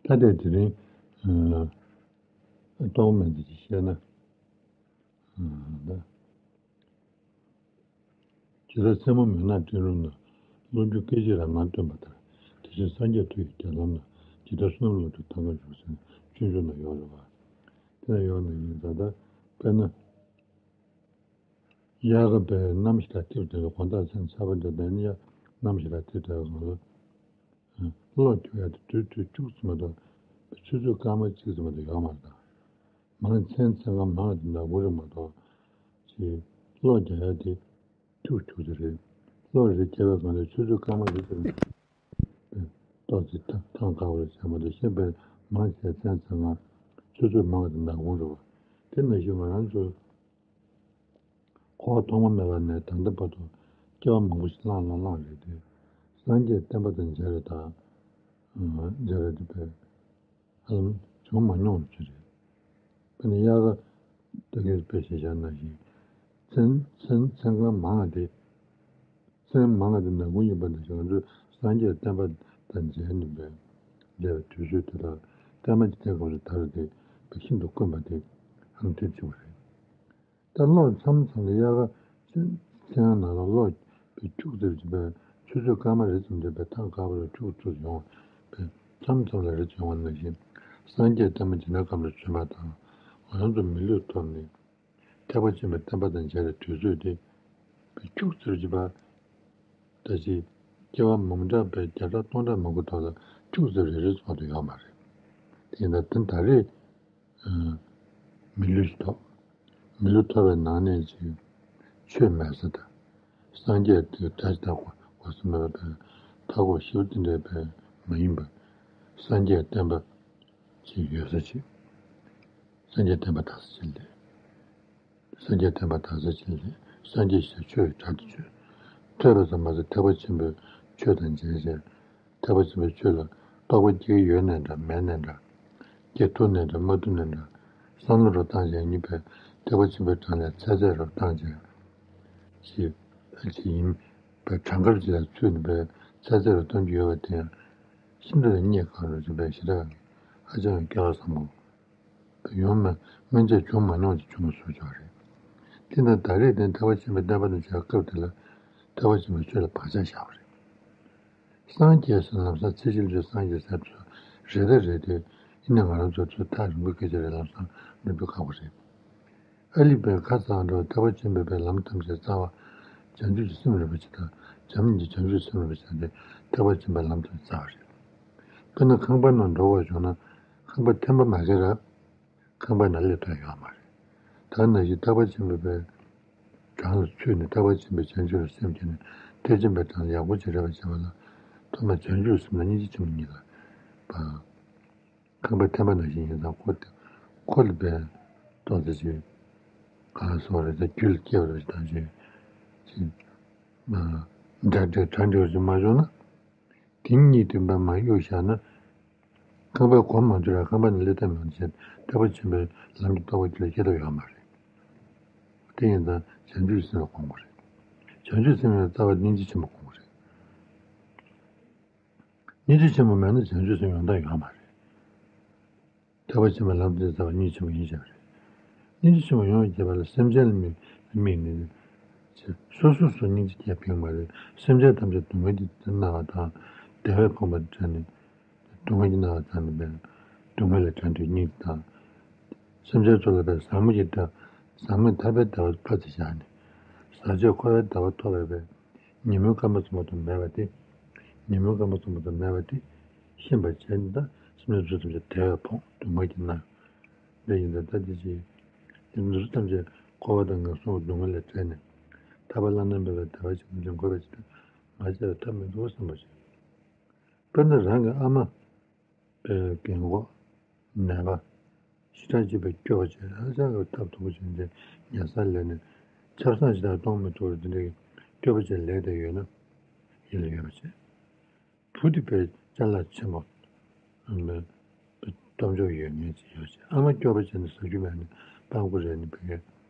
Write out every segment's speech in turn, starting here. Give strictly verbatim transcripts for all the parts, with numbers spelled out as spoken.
ད་ལྟའི་དེ་རིང་། ཨ། རྟོགས་མེད་འདི་ཅིག་བཤད་ན། ཨ། ད། ཇི་ལྟར་མཚན་མོ་མུན་ནག་སྤྲིན་རུམ་ན། རླུང་རྒྱུ་སྐད་ཅིག་རང་ངར་སྟོན་པ་ལྟར། དེ་བཞིན་སངས་རྒྱས་མཐུ་ཡི་རྒྱ་ལམ་ན། ཇི་ལྟར་བསོད་ནམས་བློ་གྲོས་ཐང་ག་འཇུག་ཟེར་ན་སྤྱོད་འཇུག་ན་ཡོད་རེད་བ། དེ་ན་ཡོད་ན་ཡིན་ད་ལྟ་དཔེར་ན། དབྱར་ཁ་པའི་གནམ་ཞིག་ལ་ཐིབས་བསྡད་པའི་དགོང་དག་མཚན་ཆར་པ་འདྲ་བསྡད་ན་ཡ། གནམ་ཞིག་ལ་ཐིབས་བསྡད་པའི་གང་ལ། གློག་རྒྱུག་ཡ་དེ་དུས་ཚོད་བཅུ་ཙམ་མ་གཏོགས། ཆུ་ཚོད་སྐར་མ་གཅིག་ཙམ་མ་གཏོགས་ཡོད་མ་རེད་ད། མང་མཚན་མཚན་གང་མང་དེ་འདྲ་བོ་རེད་མ་གཏོགས། ཅིག་གློག་རྒྱག་ཡ་དེ་ཁྱུག་ཁྱུག་ཙམ་རེད། གློག་རེ་བརྒྱབ་པའི་སྒང་ལ་ཆུ་ཚོད་སྐར་མ་རེ་ཙམ་ཏོག་ཙམ་ཐང་ཐང་ཁ་བ་རེ་བྱས་མ་གཏོགས། གཞན་པའི་མང་ཆེ་མཚན་མཚན་གང་ཆུ་ཚོད་མང་དེ་འདྲ་བོ་རེད་བ། དེ་ནང་བཞིན་ང་རང་ཚོ། འཁོར་བ་ཐོག་མ་མེད་པ་ནས་ད་ལྟ་བར་དུ་སྐྱེ་བ་མང་པོ་ཞིག་བླངས་བླངས་བླངས་རེད་དེ། སངས་རྒྱས་བསྟན་པ་དང་མཇལ་རེ་དང་། མཇལ་རེ་དེ་བས་ཨ་ལམ་བྱུང་མ་མྱོང་བ་ཅིག་རེད། དཔེར་ན་དབྱར་ཁ་ལྟ་གིན་དཔེ་བཞག་ན་ཞིག་མཚན་མཚན་མཚན་གང་མང་བ་དེ། མཚན་མང་བ་དེ་ནམ་གུང་ཡིན་པ་ནང་བཞིན་ང་ཚོས་སངས་རྒྱས་བསྟན་པ་དང་མཇལ་ནས་པའི་མཇལ་བའི་དུས་ཚོད་དེ་དག་བསྟན་པ་གྱི་བསྟན་སྐབས་སུ་ད་རེས་དེ་པའི་ཤིན་ཏུ་དཀོན་པ་དེ་ཧམ་ཐེངས་ཆེ་བ་རེད། ད་གློག་མཚམས་མཚམས་ལ་དབྱར་ཁ་མཚན་ཡང་ནང་ལ་གློག་པའི་ཁྱུག་ཙམ་གྱིས་པའི་ཆུ་ཚོད་སྐར་མ་རེ་ཙམ་དེ་པའི་ཐང་ག་བ་ལ་ཁྱུག་ཙམ་ཡོང་བའི་མཚམས་མཚམས་ལ་རེ་ཙམ་ཡོང་བ་ནང་བཞིན། སངས་རྒྱས་བསྟན་པ་འཇིག་རྟེན་ཁམས་ལ་བྱོན་པ་དང་། ང་རང་ཚོ་མི་ལུས་ཐོབ་ནས་ཐེག་པ་ཆེན་པོའི་བསྟན་པ་དང་མཇལ་བའི་དུས་ཚོད་དེ་པའི་ཁྱུག་ཙམ་གྱིས་པ། ད་ཅི་སྐྱེ་བ་མང་དྲགས་པའི་བརྒྱ་ཕྲག་སྟོང་ཕྲག་མང་པོ་ཐོག་ལ་ཁྱུག་ཙམ་རེ་རེ་ཙམ་མ་གཏོགས་ཡོད་མ་རེད། དེ་ཡིན་ད་དེ་ད་རེས། མི་ལུས་ཐོབ། མི་ལུས་ཐོབ་པའི་ནང་ནས་ཅིག་ཆོས་མེད་ས་དང་། སངས་རྒྱས་དེ་སྒྲ་ཇི་ལྟར་གོ་གོ་ས་མེད་པ་དང་མཐའ་འཁོབ་ཞི་བ་འདི་འདྲའི་བས་མ་ཡིན་པ། སངས་རྒྱས་བསྟན་པ་ཅིག་ཡོད་ས་ཅིག་སངས་རྒྱས་བསྟན་པ་དག་ས་ཅིག་ལས། སངས་རྒྱས་བསྟན་པ་དག་ས་ཅིག་ལས། སངས་རྒྱས་ཞེས་ཆོས་ཀྱི་སྒྲ་དེ་ཆོས་ཐོས་པ་ཙམ་མ་ཟད་ཐེག་པ་ཆེན་པོའི་ཆོས་དང་མཇལ་བྱས། ཐེག་པ་ཆེན་པོའི་ཆོས་ལ་རྟོགས་པ་སྐྱེ་གི་ཡོད་ནའི་འདྲ་མེད་ནའི་འདྲ། སྐྱེ་ཐུབ་ནའི་འདྲ་མ་ཐུབ་ནའི་འདྲ། བསམ་བློ་རུ་བཏང་བྱས་ཉིད་པའི་ཐེག་པ་ཆེན་པོའི་གྲངས་ལས་ཚད་ཚད་རུ་བཏང་བྱས། ཞེས་ཨ་ཅེ་ཡིན་པའི་གྲངས་ཀ་ཅིག་ལ་ཚུད་ནས་པའི་ཚད་ཚད་རུ་གཏོང་རྒྱུ་ཡོད་པ་དེ་ཡང་ཤིན་ཏུ་ལ་རྙེད་དཀའ་རུ་རིམ་པས་ཞེ་དྲག་ཧ་ཅང་སྐལ་བ་བཟང་པོ། ཡོང་མ་སྔོན་ཆད་བྱུང་མ་མྱོང་ཅིག་བྱུང་བ་བཟོ་ཆོག་རེད། དེ་ན་ད་རེས་དེ་ཐེག་པ་ཆེན་པོའི་བསྟན་པ་དང་མཇལ་སྐབས་དེ་ལ་ཐེག་པ་ཆེན་པོའི་ཆོས་ལ་བག་ཆགས་བཞག་པ་རེད། སངས་རྒྱས་ཟེར་ལམ་སང་ཚེ་ཕྱི་ལ་སངས་རྒྱས་ཟེར་ཚོ་རེད་ད་རེད་དེ། ཡིན་ན་ང་རང་ཚོ་ཚོ་ཐག་རིང་པོའི་སྐད་ཆ་རེད། ལམ་སང་འགྲོ་འདོད་ཁག་པོ་རེད། ཨ་ལི་པའི་ཁ་ཚང་འགྲོ་ཐེག་པ་ཆེན་པོའི་པའི་ལམ་ཐམས་ཅད་རྩ་བ། བྱང་ཆུབ་ཀྱི་སེམས་རིན་པོ་ཆེ་དང་བྱམས་སྙིང་རྗེ་བྱང་ཆུབ་སེམས་རིན་པོ་ཆེ་དེ་ཐེག་པ་ཆེན་པོའི་ལམ་ཐམས་ཅད་རྩ་བ་རེད། དཔེར་ན་ཁང་པ་ནང་འགྲོ་བར་བྱུང་ན་ཁང་པ་ཐེམ་པ་མ་གེ་ར། ཁང་པ་ན་སླེབས་ཐུབ་ཡོད་མ་རེད། ད་ནང་བཞིན་ཐེག་པ་ཆེན་པོའི་པའི་གྲངས་ལ་ཚུད་ནས་ཐེག་པ་ཆེན་པོའི་བྱང་ཆུབ་ལ་སེམས་བསྐྱེད་ནས་ཐེག་ཆེན་པའི་གྲངས་ལ་ཡག་པོ་ཅིག་རེ་བ་བྱེད་པ་ལ་ཐོག་མར་བྱང་ཆུབ་སེམས་དང་སྙིང་རྗེ་ཆེན་པོ་གཉིས་ལ་བ། ཁང་པ་ཐེམ་པ་ནང་བཞིན་ཡིན་ཙང་ཁོ་དེ་ཁོ་ལ་བས་ཏོག་ཙམ་ཅིག་གང་སོགས་རེ་ད་རྒྱུད་ལ་སྐྱེ་བ་རེ་ད་ཅིག་ཅིག་མ་འདྲ་འདྲ་གྲ་འགྲིག་ཅིག་མ་བྱུང་ན། དེ་གཉིས་བསྟུན་པ་མ་གཡུག་བཞག་ན། ཁང་པའི་སྒོ་མ་འཛུལ་བར་ཁང་པ་ནས་སླེབས་ཐབས་མེད་པ་བྱས་ཐེག་པ་ཆེན་པོའི་ལམ་གྱི་རྟོགས་པ་རྒྱུད་ལ་སྐྱེ་ཐབས་ཡོད་མ་རེད། དེ་ཡིན་ཙང་བྱང་ཆུབ་སེམས་ལ་དགོངས་པ་རེད། བྱང་ཆུབ་སེམས་ལ་རྩ་བ་སྙིང་རྗེ་ཆེན་པོ་དགོངས་པ་རེད། སྙིང་རྗེ་ཆེན་པོ་མེད་ན་བྱང་ཆུབ་སེམས་ཡོང་ཐབས་ཡོད་མ་རེད། ཐེག་པ་ཆེན་པོའི་ལམ་དེ་རྩ་བ་སྙིང་རྗེ་ཆེན་པོ་ཡིན་ཞེས་པ་རེད། སྙིང་རྗེ་ཆེན་པོ་ཡོང་བའི་ཁྱད་པར་ལ་སེམས་ཅན་ལ་དམིགས་དམིགས་ནས། སོ་སོ་སོ་སྙིང་རྗེ་སྐྱེ་ཕན་མ་རེད། སེམས་ཅན་ཐམས་ཅད་སྡུག་བསྔལ་གྱིས་མནར་བ་དང་བདེ་བས་ཕོངས་པ་དྲན་ནས། སྡུག་བསྔལ་གྱིས་མནར་བ་དྲན་ནས་པས་སྡུག་བསྔལ་ལས་བྲལ་འདོད་སྙིང་དང་། སེམས་ཅན་ཚོ་ལ་པས་ཟག་མེད་ཀྱི་བདེ་བ། ཟག་མེད་ཐར་པའི་བདེ་བ་ཕར་ཚུར་བཞག་ནས། ཟག་བཅས་འཁོར་བའི་བདེ་བ་ཐོབ་པའི་པས། ཉོན་མོངས་སྐར་མ་གསུམ་པོ་དང་མེད་པ་སྟེ། ཉོན་མོངས་སྐར་མ་གསུམ་པོ་དང་མེད་པ་སྟེ། ཤེས་པར་བྱས་ནས་ད་སེམས་ཅན་ཚོ་ཐམས་ཅད་བདེ་བས་ཕོངས་སྡུག་བསྔལ་གྱིས་མནར། འདི་ཡིན་ད་ལྟ་འདི་ཅི། འདི་ཚོ་ཐམས་ཅད་འཁོར་བ་དང་ངན་སོང་གི་སྡུག་བསྔལ་ལས་བྲལ་ནས། ཐར་པ་བླ་ན་མེད་པའི་བདེ་བ་ཅིག་མི་འདྲ་འགོད་པ་ཅིག་ཏུ་མ་བྱས་པའི་ཐབས་མི་འདུག་བསམ་པ་ཞིག་དཔེར་ན་རང་གི་ཨ་མ། པའི་རྒན་གོག་ནད་པ། ཞེ་དྲག་ཅིག་པའི་སྐྱོ་བ་བྱས་ཧ་ཅང་གི་སྟབས་སྡུག་པོ་བྱས་ཏེ་ཉལ་སར་ལས་ནས་ཆབ་གསང་ཞེ་དྲག་གཏོང་མི་ཐུབ་པར་འདི་འདྲའི་སྐྱོ་བ་བྱས་ལས་བསྡད་ཡོད་ན། ཡིད་ལ་ཡོད་པ་བྱས། བུ་དེ་པའི་ཅ་ལག་ཆེན་པོ། སྟོབས་འབྱོར་ཡོད་མཁན་ཅིག་ཡོད་ཅིག་ཨ་མ་སྐྱོ་བ་བྱས་ནས་ཟ་རྒྱུ་མེད་ནས་སྤྲང་པོ་རེད་ནས་པའི་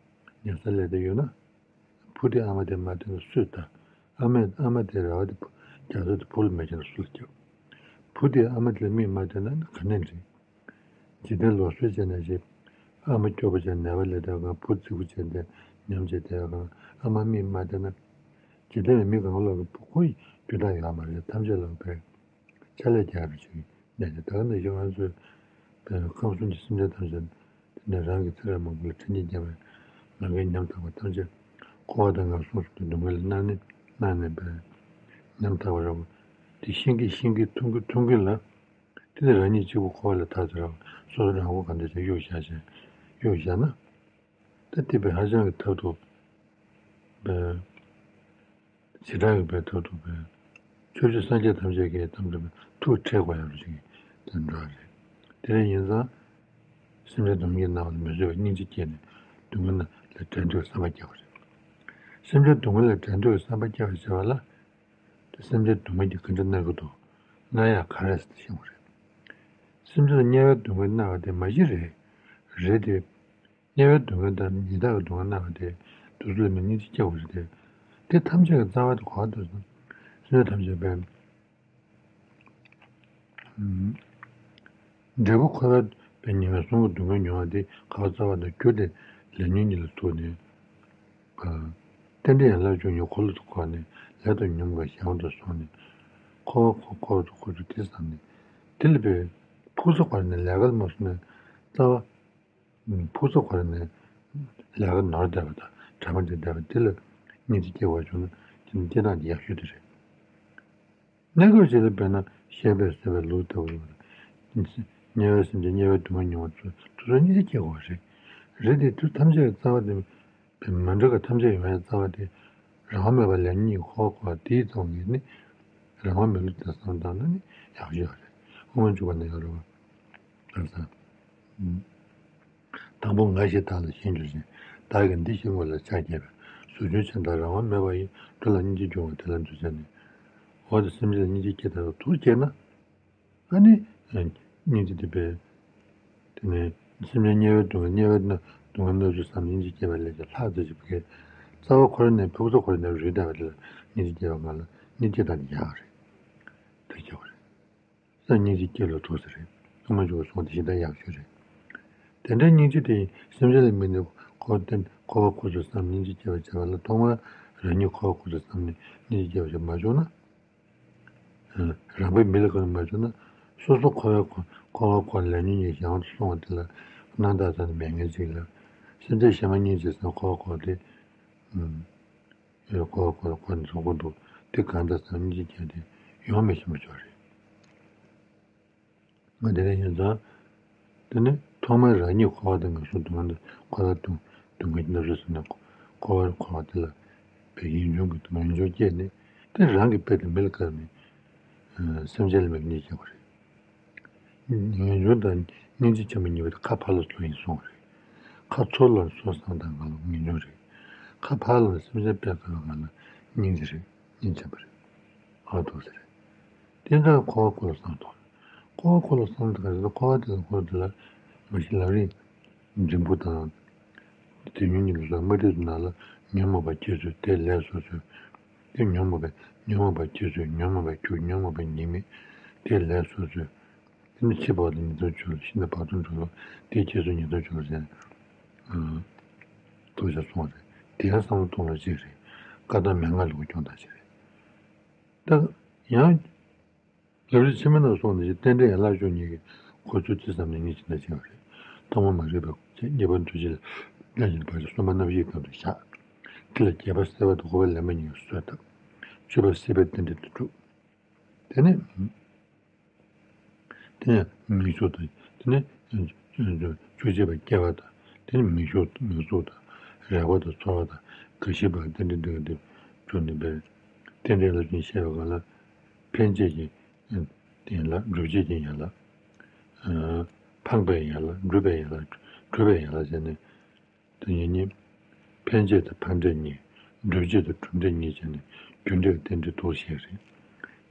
ཉལ་སར་ལས་བསྡད་ཡོད་ན། བུ་དེ་ཨ་མ་དེ་མ་བསྟེན་ན་སུས་ལྟ། ཨ་མས་ཨ་མ་དེ་རེ་བ་དེ་བུ་རྒྱ་མཚོ་དེ་བུ་ལ་མེད་ཀྱང་སུ་ལ་སྐྱོབ། བུ་དེས་ཨ་མ་དེ་ལ་མིག་མ་བལྟས་ན་ག་ནས་འགྲིག་འཇིག་རྟེན་ལུགས་སྲོལ་བྱས་ན་ཞིག་ཨ་མ་སྐྱོ་པོ་བྱས་ནད་པ་ལས་བསྡད་གང་བུ་ཙི་གུ་བྱས་ཏེ་ཉམས་བྱས་བསྡད་གང་ཨ་མ་མིག་མ་བལྟས་ན། འཇིག་རྟེན་ལ་མི་གང་ལོག་གི་བུ་ཁོ་ཡི་རྒྱུ་དག་ཡོད་མ་རེད། ཐམས་ཅད་ལ་བས་ཆ་ལས་རྒྱག་རུ་ཅིག་གནས་ཏེ་ད་ག་ནང་བཞིན་ང་ཚོས་བས་ཁམས་གསུམ་གྱི་སེམས་ཅན་ཐམས་ཅད་དེ་ནས་རང་གི་ཚེ་རབས་མང་པོ་ལ་འཕྲིན་ལས་བསྐྱངས་པའི་ནམ་མཁའི་ཉམ་ཐག་པ་ཐམས་ཅད་འཁོར་བ་དང་ངན་སོང་གསུམ་གྱི་སྡུག་བསྔལ་ལ་མནར་ནས་མནར་ནས་བས་ཉམ་ཐག་པ་ར་བ་དེ་ཤིང་གི་ཤིང་གི་ཐུང་གི་ཐུང་གི་ལ། དེ་ནི་རང་ཉིད་གཅིག་པུ་འཁོར་བ་ལས་ཐར་ཚུལ་རང་སོ་སོ་རང་མགོ་གང་འདྲ་ཞིག་གཡུག་བཞག་བཞག་གཡུག་བཞག་ན། ད་དེ་བས་ཧ་ཅང་གི་ཐབས་སྡུག་པས། བྱེ་བྲག་གི་བས་ཐབས་སྡུག་པས། ཆོས་སྤྱོད་སངས་རྒྱས་ཐམས་ཅད་ཀྱི་གཏམ་དྲན་པའི་ཐུགས་ཁྲལ་དགོས་ཡག་རུ་ཞིག་དེ་འགྲོ་བ་རེད། དེ་རིང་ཡིན་ཙང་། སེམས་ཅན་སྡུག་བསྔལ་སྣང་བ་ལ་མི་བཟོད་པའི་སྙིང་རྗེ་སྐྱེས་ནས་སྡུག་བསྔལ་ལས་བྲལ་འདོད་བསམ་པ་སྐྱེ་བ་རེད། སེམས་ཅན་སྡུག་བསྔལ་ལས་བྲལ་འདོད་བསམ་པ་སྐྱེ་བར་བྱེད་པ་ལ། དེ་སེམས་ཅན་སྡུག་བསྔལ་གྱིས་ག་འདྲ་མནར་གྱི་འདུག་མནར་ཡག་ག་རེ་ཟེར་ཤེས་དགོས་རེད། སེམས་ཅན་ལ་དམྱལ་བའི་སྡུག་བསྔལ་མནར་བ་དེ་མ་གཞི་རེད། རེད་དེ། དམྱལ་བའི་སྡུག་བསྔལ་དང་ཡི་དྭགས་ཀྱི་སྡུག་བསྔལ་མནར་བ་དེ་དུས་ཚོད་ལ་མི་སྙིང་རྗེ་སྐྱེ་དགོས་རེད་དེ། དེ་ཐམས་ཅད་ཀྱི་རྩ་བ་དེ་ག་པར་འདུག་ཟེར་ན། སེམས་ཅན་ཐམས་ཅད་པས། འབྲས་བུ་འཁོར་བའི་ཉེས་པའི་གསུམ་གྱི་སྡུག་བསྔལ་མྱོང་བ་དེ་ག་པར་རྩ་བ་དང་རྒྱུ་དེ་ལས་ཉོན་གཉིས་ལ་ཐུག་ནས། རྟེན་འབྲེལ་ཡན་ལག་བཅུ་གཉིས་འཁོར་ལོ་དུ་བསྐོར་ནས་ལས་དང་ཉོན་མོངས་པའི་གཞན་དབང་དུ་སོང་ནས། འཁོར་བ་འཁོར་འཁོར་བ་དུ་འཁོར་ཚུལ་དེ་བསམ་ནས། དེ་ལ་བས་ཕུགས་བསམ་འཁོར་ནས་ལས་ཀ་ལ་མ་སོང་ནས་རྩ་བ། ཕུགས་བསམ་འཁོར་ནས་ལས་ཀ་ནོར་བསྡད་པ་དང་གྲ་མ་འགྲིག་བསྡད་པ་དེ་ལ་སྙིང་རྗེ་སྐྱེ་བ་བྱུང་ན་དེ་ནི་སྐྱེ་སྟངས་དེ་ཡག་ཤོས་དེ་རེད། གནས་སྐབས་ཅིག་ལ་དཔེར་ན་བཤད་པས་ཟེར་བའི་ལུགས་ལྟ་བུ་ཡོད་ལ། དམྱལ་བའི་སེམས་ཅན་དམྱལ་བའི་སྡུག་བསྔལ་མྱོང་བ་ཚོ་དེ་ཚོ་སྙིང་རྗེ་སྐྱེ་དགོས་པ་རེད། རེད་དེ་དུས་ཐམས་ཅད་ཀྱི་རྩ་བ་དེ་མི་འགྲོ་ག་ཐམས་ཅད་ཡོང་བའི་རྩ་བ་དེ་རང་དབང་མེད་པ་ལས་ཉོན་གཉིས་འཁོར་བ་འཁོར་བ་དེའི་ཐོག་ནས་ནི་རང་དབང་མེད་ལུགས་དེ་བསམ་བཏང་ན་ནི་ཡག་ཤོས་རེད། དབུ་མ་འཇུག་པ་ནས་ཡོད་རེད་བ། ལགས་སོ། དང་པོ་ང་ཞེས་བདག་ལ་ཞེན་གྱུར་ཅིང་། བདག་གིས་འདི་ཞེས་དངོས་ལ་ཆགས་བསྐྱེད་པའི། གཟུགས་ཅན་ཆེན་དང་རང་དབང་མེད་པ་ཡི། འགྲོ་ལ་སྙིང་རྗེ་སྐྱེ་བ་དེ་ལ་འདུད་བྱས་ནས། འོ་དེ་སེམས་ཅན་ལ་སྙིང་རྗེ་སྐྱེ་ཐབས་དུ་སྐྱེས་ན། ཨ་ནི། སྙིང་རྗེ་དེ་པས། དེ་ནས་སེམས་ཅན་དམྱལ་བའི་སྡུག་བསྔལ་དམྱལ་བའི་སྡུག་བསྔལ་མནར་ཚུལ་བསམ་སྙིང་རྗེ་སྐྱེ་བ་ལས་ཀྱང་ལྷག་ཙམ་ཞིག་བགྱི། རྩ་བ་ཁོ་རང་ནས་ཕུགས་བསམ་ཁོ་རང་ནས་རུལ་བསྡད་པ་དེ་ལ་སྙིང་རྗེ་སྐྱེ་བ་ང་ལ་སྙིང་རྗེ་དང་ཡག་རེད། དེ་སྐྱེ་བ་རེད། སེམས་སྙིང་རྗེ་སྐྱེ་ལ་ཐུག་ས་རེད། དབུ་མ་འཇུག་པ་སོང་དེ་ཞེ་དྲག་ཡག་ཤོས་རེད། དེ་འདྲའི་སྙིང་རྗེ་དེ་སེམས་ཅན་ལ་དམིགས་ནས་འཁོར་བ་འཁོར་བ་འཁོར་ཚུལ་བསམ་སྙིང་རྗེ་སྐྱེ་བར་བྱ་བ་ལ་ཐོག་མར་རང་ཉིད་འཁོར་བ་འཁོར་ཚུལ་བསམ་ནས་སྙིང་རྗེ་སྐྱེ་བར་བྱ་མ་བྱུང་ན། རང་པའི་མི་ལ་གང་མ་བྱུང་ན། སོ་སོ་འཁོར་བའི་འཁོར་བ་འཁོར་ལས་ཉོན་གཉིས་གཞན་དབང་དུ་སོང་བ་དེ་ལ་སྣང་དག་ཙམ་མེད་མཁན་ཅིག་ལ། སེམས་ཅན་གཞན་མ་སྙིང་རྗེ་བསམ་འཁོར་བ་འཁོར་དེ། ཡོད་ཁོ་ཁོ་ཁོ་ནི་སོང་གོ་འདུག་དེ་གང་ལྟར་སང་ཉིན་གྱི་ཁྱེད་དེ་ཡོང་མི་ཤེས་མ་ཆོག་རེད། ང་དེ་རིང་ཡིན་ཙང་། དེ་ནི་ཐོག་མར་རང་ཉིད་འཁོར་བ་དང་ངན་སོང་སྡུག་བསྔལ་འཁོར་བ་དང་སྡུག་བསྔལ་གྱི་མནར་གསོ་ཟེར་ན་འཁོར་བ་འཁོར་བ་དེ་ལ་བའི་ངེས་འབྱུང་གི་ངེས་འབྱུང་སྐྱེས་ནས་དེ་རང་གི་དཔེ་དེ་མི་ལ་བཀར་ནས་སེམས་ཅན་ལ་མི་གནས་བྱེད་པ་རེད། ངེས་འབྱུང་དང་སྙིང་རྗེ་ཆེན་པོ་གཉིས་པོ་དེ་ཁ་ཕར་ལ་སོང་ཡིན་གསུངས་པ་རེད། ཁ་ཚུར་ལ་སོང་བསམ་དང་ང་ལ་ངེས་འབྱུང་རེད། ཁ་ཕར་ལ་སེམས་ཅན་དཔེ་དཀར་བ་ང་ལ་སྙིང་རྗེ་རེད། སྙིང་རྗེ་ཆེན་པོ་རེད། ཨ་ཐུག་ས་རེད། དེ་ལྟར་འཁོར་བ་འཁོར་ལ་སངས་ཐོག་འཁོར་བ་འཁོར་ལ་སངས་ཐོག་ཟེར་ན་འཁོར་བ་དེ་ལ་འཁོར་དེ་ལ་མ་གཞི་ལམ་རིམ་འབྲིང་པོ་དང་། དེ་ཉུང་ཉུང་ལ་མ་འདྲེས་ནང་ལ་ཉོན་མོངས་པ་སྐྱེ་ཚུལ་དེ་ལས་སོ་སོའི། དེ་ཉོན་མོངས་པའི་ཉོན་མོངས་པ་སྐྱེ་ཚུལ་ཉོན་མོངས་པའི་རྒྱུ་ཉོན་མོངས་པའི་ཉེས་དམིགས་དེ་ལས་སོ་སོའི། དེ་ནི་ཕྱི་བར་དུ་ཉེས་ལྟུང་བཅུ་ལ་ཤིན་ཏུ་བར་དུ་འགྲོ་ལ་དེ་སྐྱེ་ཚུལ་ཉེས་ལྟུང་བཅུ་ལ་ཟེར། ཐུགས་རྗེ་གསུངས་པ་རེད། དེ་ཡང་བསམ་བློ་གཏོང་ལ་གཅིག་རེད། བཀའ་གདམས་མན་ངག་ལུགས་སྐྱོང་དང་གཅིག་རེད། ད་ཡང་། ལམ་རིམ་ཆེན་མོའི་ནང་གསུངས་ནས་རྟེན་འབྲེལ་ཡན་ལག་བཅུ་གཉིས་ཀྱི་འཁོར་ཚུལ་ཅི་བསམ་ནས་ཉིད་ཅི་འདྲ་བྱེད་པ་རེད། ཐོག་མ་མ་རིག་པའི་ཆེད་གཉིས་པ་འདུ་བྱེད་ལ་ལས་ཀྱི་བར་ཆད་གསུམ་པ་རྣམ་བཞིའི་སྟེང་དུ་བཞག་དེ་ལ་བརྒྱད་པ་བསལ་བ་དང་དགུ་པ་ལེན་པ་གཉིས་ཀྱི་གསོལ་བཏབ། བཅུ་པ་སྲིད་པའི་རྟེན་འབྲེལ་དུ་གྲུབ། དེ་ནས། དེ་ནས་མིག་ཆུ་དང་དེ་ནས་བཅུ་གཅིག་པ་སྐྱེ་བ་དང་དེ་ནས་མིག་ཆུ་མིག་གཟུགས་དང་རེག་པ་དང་ཚོར་བ་དང་རྒ་ཤི་བ་རྟེན་འབྲེལ་འདི་ག་འདི་བྱུང་ནས་པའི་རྟེན་འབྲེལ་ལ་བརྟེན་བཤད་པའི་སྒང་ལ་འཕེན་བྱེད་ཀྱི་ཡན་ལག་སྒྲུབ་བྱེད་ཀྱི་ཡན་ལག་འཕངས་པའི་ཡན་ལག་སྒྲུབ་པའི་ཡན་ལག་སྒྲུབ་པའི་ཡན་ལག་བྱས་ནས། དེ་ཉིད་གཉིས། འཕེན་བྱེད་དང་འཕངས་འབྲས་གཉིས། སྒྲུབ་བྱེད་དང་གྲུབ་འབྲས་གཉིས་བྱས་ནས་རྒྱུ་འབྲས་ཀྱི་རྟེན་འབྲེལ་དུ་བཤད་རེད།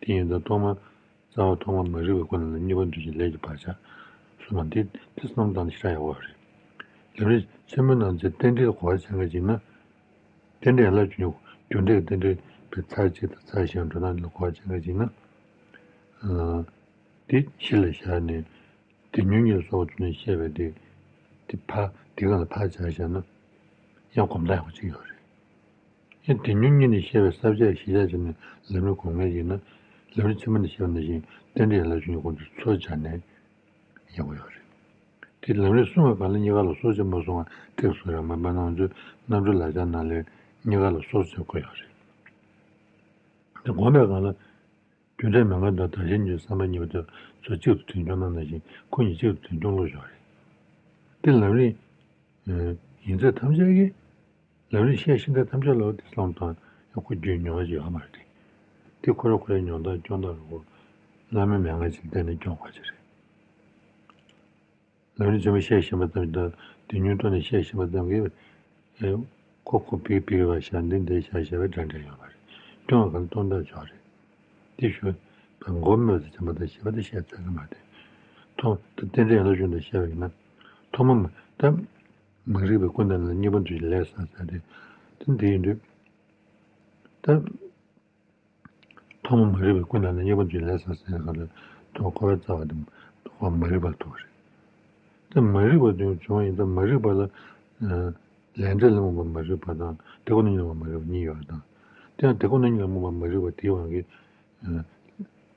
དེ་ཡིན་ཙང་ཐོག་མར་རྩ་བ་ཐོག་མ་མ་རིག་པའི་སྒོ་ནས་ལ་གཉིས་པ་འདུ་བྱེད་ལས་ཀྱི་བག་ཆགས་གསུམ་པ་འདི་དེ་བསམ་བཏང་ནས་ཤི་ར་ཡག་པོ་རེད། ལམ་རིམ་ཆེན་མོའི་ནང་ཚན་རྟེན་འབྲེལ་གོ་བ་ཆགས་མཁན་ཅིག་ན། རྟེན་འབྲེལ་ལ་རྒྱུ་རྒྱུ་འབྲས་ཀྱི་རྟེན་འབྲེལ་པའི་ཚར་གཅིག་དང་ཚར་གཞན་འགྲོ་སྟངས་འདི་ལ་གོ་བ་ཆགས་མཁན་ཅིག་ན། དེ་གཞི་ལ་བཞག་ནས་དེ་ཉིད་གཉིས་ལ་སོགས་པ་བྱུང་ནས་བཤད་པའི་དེ་དེ་ཕ་དེ་ག་ལ་ཕ་བྱ་བཞག་ན་ཡང་གོམ་སྟངས་ཡག་པོ་ཅིག་ཡོད་རེད། ཡང་དེ་ཉིད་གཉིས་ནས་བཤད་པའི་ས་བཅད་གཞི་བཞག་བྱས་ནས་ལམ་རིམ་སྒོམ་མཁན་ཡིན་ན་ལམ་རིམ་ཕྱི་མ་ནས་བཤད་པ་ནང་བཞིན་རྟེན་འབྲེལ་ཡན་ལག་བཅུ་གཉིས་ཁོང་ཚོས་ཚུར་སྦྱར་ནས་ཡག་པོ་ཡོད་རེད། དེ་ལམ་རིམ་གསུམ་པའི་སྒང་ལ་གཉིས་ཀ་ལ་སོ་སོ་མ་སོང་བ་ཐེག་སོ་ར་མ་པ་ནང་ཚོའི་རྣམ་གྲོལ་ལག་ཆ་ནང་ལས་གཉིས་ཀ་ལ་སོ་སོ་བཀོད་ཡོད་རེད། དེ་སྒོམ་པའི་སྒང་ལ་རྒྱུ་འབྲས་མན་ངག་དང་བདག་གཞན་གཉིས་བསམ་པ་གཉིས་པོ་དེ་ཚོ་གཅིག་ཏུ་དོན་སྐྱོང་གནང་ནང་བཞིན་ཁོ་གཉིས་གཅིག་ཏུ་དོན་སྐྱོང་བློ་ཞུགས་རེད། དེ་ལམ་རིམ་ཡིན་ཚད་ཐམས་ཅད་ཀྱི་ལམ་རིམ་བཤད་ཤེས་ཚད་ཐམས་ཅད་ལ་དེ་བསམ་བཏང་ཡང་ཁོ་རྒྱུས་མྱོང་བ་ཞིག་ཡོད་མ་རེད། དེ་ཁོ་རང་ཁོ་རའི་མྱོང་སྟངས་སྐྱོང་སྟངས་རུ་ཁོ་བླ་མའི་མན་ངག་ཅིག་བསྟན་ནས་སྐྱོང་དགོས་ཀྱི་རེད། ལམ་རིམ་ཆེན་མོ་བཤད་ཤེས་པ་ཙམ་དང་དེ་ཉུང་ཐོག་ནས་བཤད་ཤེས་པ་ཙམ་གྱིས་ཨེ་ཁོ་ཁོ་ཕིག་ཕིག་བ་བཞག་འདི་འདི་བཞག་ཞེས་པའི་འདྲ་འདྲ་ཡོད་པ་རེད། སྐྱོང་བ་གང་སྟོང་ཐག་ཆོད་རེད། དེ་ཞུ་བ་མགོ་སྨོས་ཏེ་བྱམས་པ་དང་ཞེས་པ་དེ་བཤད་ཚར་གི་མ་རེད། ཐོག་ཏུ་རྟེན་འབྲེལ་ཡན་ལག་བཅུ་དེ་བཤད་པ་ཡིན་ན་ཐོག་མ་མ་ད་མ་རིག་པའི་ཀུན་ཏང་ལ་གཉིས་པ་འདུས་ལས་བསགས་ས་རེད། དེ་འདི་ཡིན་དུས་ད། ཐོག་མ་མ་རིག་པའི་ཀུན་ཏང་ནས་གཉིས་པ་འདུས་ལས་བསགས་ཟེར་ག་ལ་ཐོག་འཁོར་བའི་རྩ་བ་དེ་ཐོག་མ་རིག་པར་ཐུག་རེད། དེ་མ་རིག་པ་དེ་བྱུང་བ་ཡིན་ཙང་མ་རིག་པ་ལ་ལས་འབྲས་ལ་རྨོངས་པ་མ་རིག་པ་དང་དེ་ཁོ་ན་ཉིད་ལ་རྨོངས་པ་མ་རིག་པ་གཉིས་ཡོད་རེད་དང་། དེ་ཡང་དེ་ཁོ་ན་ཉིད་ལ་རྨོངས་པ་མ་རིག་པ་དེའི་དབང་གིས་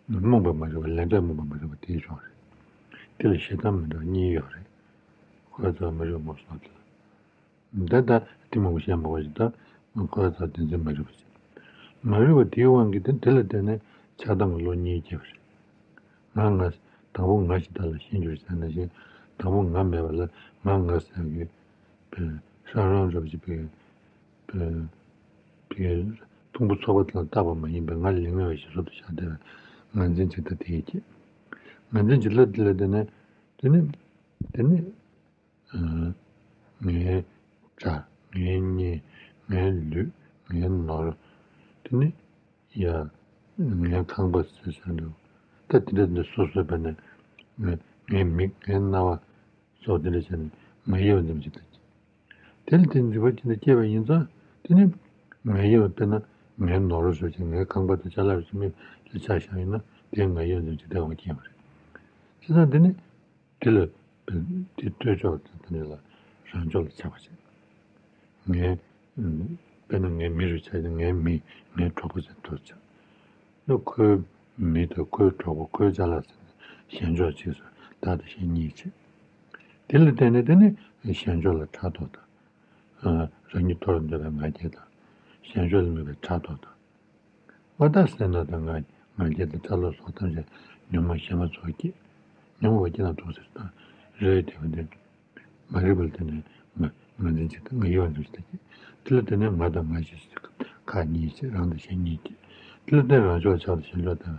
རྨོངས་པ་མ་རིག་པ་ལས་འབྲས་རྨོངས་པ་མ་རིག་པ་དེའི་བྱུང་རེད། དེ་ལ་ཞེ་སྡང་མི་འདྲ་བ་གཉིས་ཡོད་རེད། འཁོར་བའི་རྩ་བ་མ་རིག་པ་རྨོངས་སོང་དེ་ལ། ད་ལྟ་གཏི་མུག་གི་ཞེན་པ་བ་ཞིག་ད་འཁོར་བའི་རྩ་བ་བདེན་འཛིན་མ་རིག་པ་ཞིག་མ་རིག་པ་དེའི་དབང་གིས་དེ་དེ་ལ་བརྟེན་ནས་ཆགས་སྡང་གི་བློ་གཉིས་སྐྱེ་བ་རེད། ང་ང་དང་པོ་ང་ཞིག་བདག་ལ་ཞེན་གྱུར་ཟེར་ནང་བཞིན་དང་པོ་ང་མེད་པ་ལ་ང་ང་ཟེར་གྱི་བའི་ཧྲང་ཧྲང་འདྲ་བ་ཞིག་བའི་བའི་བའི་ཕུང་པོ་ཚོགས་པ་དེ་ལ་བཏགས་པ་མ་ཡིན་པའི་ང་ལས་ངེས་པ་ཞིག་བཟོ་དུ་བཞག་བསྡད་པའི་ངར་འཛིན་ཅིག་ད་དེ་ཡིས་སྐྱེས། ངར་འཛིན་ཅིག་ལ་དེ་ལ་བརྟེན་ནས་དེ་ནི་དེ་ནི། ངའི་དགྲ། ངའི་གཉེན། ངའི་ལུས། ངའི་ནོར། དེ་ནི་ཡ། ངའི་ཁང་པ་ཟེར་ཟེར་འདུག་ད་དེ་འདྲ་འདི་སོ་སོ་བས་ནས་ངའི་ངའི་མིག་ངའི་རྣ་བ་སོགས་དེ་འདྲ་བྱས་ནས་ང་ཡི་བ་འཛིན་གྱི་འདུག་དེ་ལ་དེ་འཛིན་པ་ཅི་འདྲ་སྐྱེས་པ་ཡིན་ཙང་དེ་ནི་ང་ཡི་བ་དཔེར་ན་ངའི་ནོར་བུ་བཟོ་ཅིག་ངའི་ཁང་པ་དང་ཅ་ལག་རེ་ཅིག་མི་ལ་ཆ་བཞག་ཡིན་ན་དེ་ང་ཡི་བ་འཛིན་གྱི་དེ་འོང་སྐྱེས་པ་རེད། བྱས་ཙང་དེ་ནི། དེ་ལ་དེ་ལྟོས་ཕྱོགས་དེ་ནི་ལ་རང་ཕྱོགས་ལ་ཆགས་པ་བྱེད། ངའི་དཔེར་ན་ངའི་མི་རུ་ཆགས་ཀྱང་ངའི་མི་ངའི་གྲོགས་པོ་ཟེར་ཐུག་ཆགས། ནི་ཁོའི་མི་དང་ཁོའི་གྲོགས་པོ་ཁོའི་ཅ་ལག་ཟེར་ནས་ཞེན་ཕྱོགས་ཆེ་སོང་བདག་དང་གཞན་གཉིས་བྱེད། དེ་ལ་བརྟེན་ནས་དེ་ནི་ཞེན་ཕྱོགས་ལ་ཕྲག་དོག་དང་། རང་ཉིད་མཐོ་རུ་འདོད་པའི་ང་རྒྱལ་དང་། ཞེན་ཕྱོགས་ལ་དམིགས་པའི་ཕྲག་དོག་དང་། ཨོ་ད་སེམས་ནང་དུ་ང་ང་རྒྱལ་དང་ཕྲག་དོག་སོགས་ཐམས་ཅད་ཉོན་མོངས་ཞེན་པ་ཚོགས་སྐྱེས། ཉོན་མོངས་པ་སྐྱེས་ན་སྡུག་ཟེར་དང་རེད་དེ་བ་འདི། མ་རིག་པ་ལ་བརྟེན་ནས་ང་ང་འཛིན་བྱེད་དང་ང་ཡི་བ་འཛིན་བྱེད་དང་སྐྱེས། དེ་ལ་བརྟེན་ནས་ང་དང་ང་ཞེས་ཟེར་ཁ་གཉིས་བྱེད་རང་དང་གཞན་གཉིས་སྐྱེས། དེ་ལ་བརྟེན་རང་ཕྱོགས་ཆགས་དང་ཞེན་ཕྱོགས་དང་